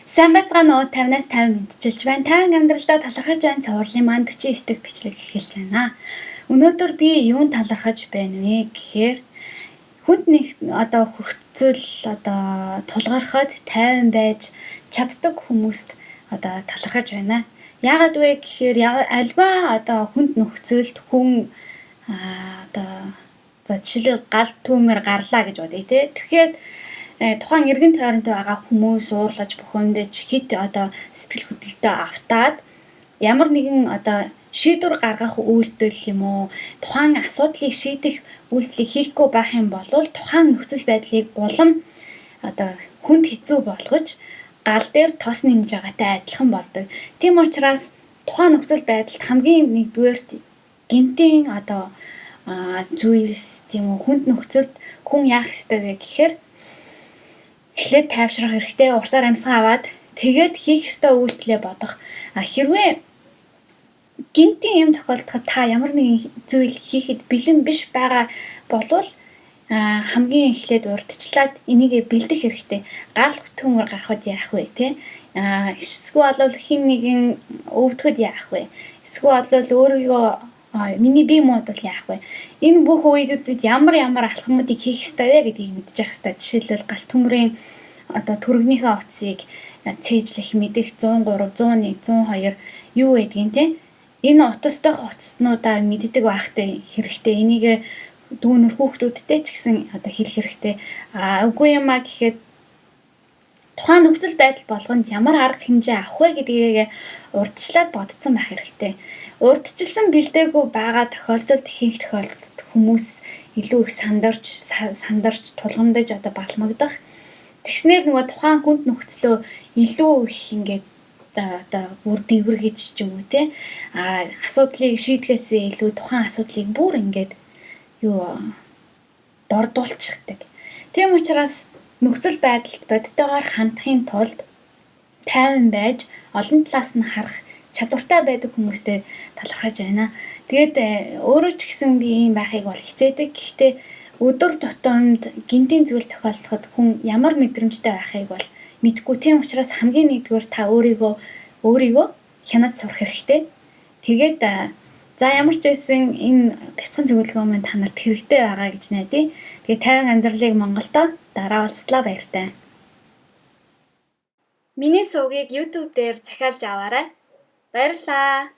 Сайн байцгаана уу? 50-аас 50 мэдчилж байна. 50 амьдралдаа талархаж байна. Цувралын маань 49 дахь бичлэг эхэлж байна. Өнөөдөр би юунд талархаж байна вэ гэхээр хүнд нэг одоо хөгцөл одоо тулгархад 50 байж чаддаг хүмүүст одоо талархаж байна. Яагаад вэ гэхээр альва одоо хүнд нөхцөлд хүн одоо за жишээлбэл гал түүмээр гарлаа гэж бодъё те. Тэгэхээр тухайн эргэн тойронд байгаа хүмүүс уурлаж бухимдаж хит одоо сэтгэл хөдлөлтөд автаад ямар нэгэн одоо шийдвэр гаргах үйлдэл юм уу, тухайн асуудлыг шийдэх үйлдэлийг хийхгүй байх юм бол тухайн нөхцөл байдлыг улам одоо хүнд хэцүү болгож гал дээр тос нэмж байгаатай адилхан болдог. Тийм учраас тухайн нөхцөл байдалд хамгийн нэгдүгээрт гинтийн одоо зүйлс тийм үү, хүнд нөхцөлд хүн яах ёстой вэ гэхээр эхлээд тайвшрах хэрэгтэй, уртаар амьсгаа аваад тэгээд хийх ёстой үйлдэлээ бодох. А хэрвээ гинтийн юм тохиолдоход та ямар нэгэн зүйл хийхэд бэлэн биш байгаа болвол хамгийн эхлээд урдчлаад энийгээ бэлдэх хэрэгтэй. Гал төмөр гарахад яах вэ те? Эсвэл бол хэн нэгэн өвдөхөд яах вэ? Эсвэл бол өөрийгөө миний бие муудвал яах вэ? Энэ бүх үеүүдэд ямар ямар алхмуудыг хийх ёстой вэ гэдгийг мэдчих ёстой. Жишээлбэл гал төмрийн одоо түргнийхээ утсыг цээжлэх, мэдэх 103, 101, 102 юу гэдгийг те. Энэ утас дахь утаснуудаа мэддэг байхтай хэрэгтэй. Энийг дүүнер хүүхдүүдтэй ч гэсэн одоо хэлэх хэрэгтэй. А үгүй юм а гэхэд тухайн нөхцөл байдал болгонд ямар арга хэмжээ авах вэ гэдгийг урдчлаад бодсон байх хэрэгтэй. Урдчилсан бэлдээгүй байгаа тохиолдолд ихэнх тохиолдолд хүмүүс илүү их сандарч тулгамдаж одоо балмагдах. Тэгснээр нөгөө тухайн хүнд нөхцлөө илүү их ингээд одоо бүр дэвргэж ч юм уу те, а асуудлыг шийдэхээсээ илүү тухайн асуудлыг бүр ингээд юу дордуулчихдаг. Тийм учраас нөхцөл байдалд бодитойгоор хандахын тулд тайван байж олон талаас нь харах чадвартай байдаг хүмүүстэй талархаж байна. Тэгээд өөрөө ч гэсэн би ийм байхыг бол хичээдэг. Гэхдээ өдөр тутамд гинтийн зүйл тохиолдоход хүн ямар мэдрэмжтэй байхыг бол мэдэхгүй. Тийм учраас хамгийн нэгдүгээр та өөрийгөө хянаж сурах хэрэгтэй. Тэгээд за ямар ч байсан энэ бяцхан зөвлөгөө маань та нарт хэрэгтэй байгаа гэж найдаа. Тэгээд тайван амьдралыг Монголдо дараа уулзлаа, баяртай. Миний сувгийг YouTube дээр захиалж аваарай. Баярлалаа.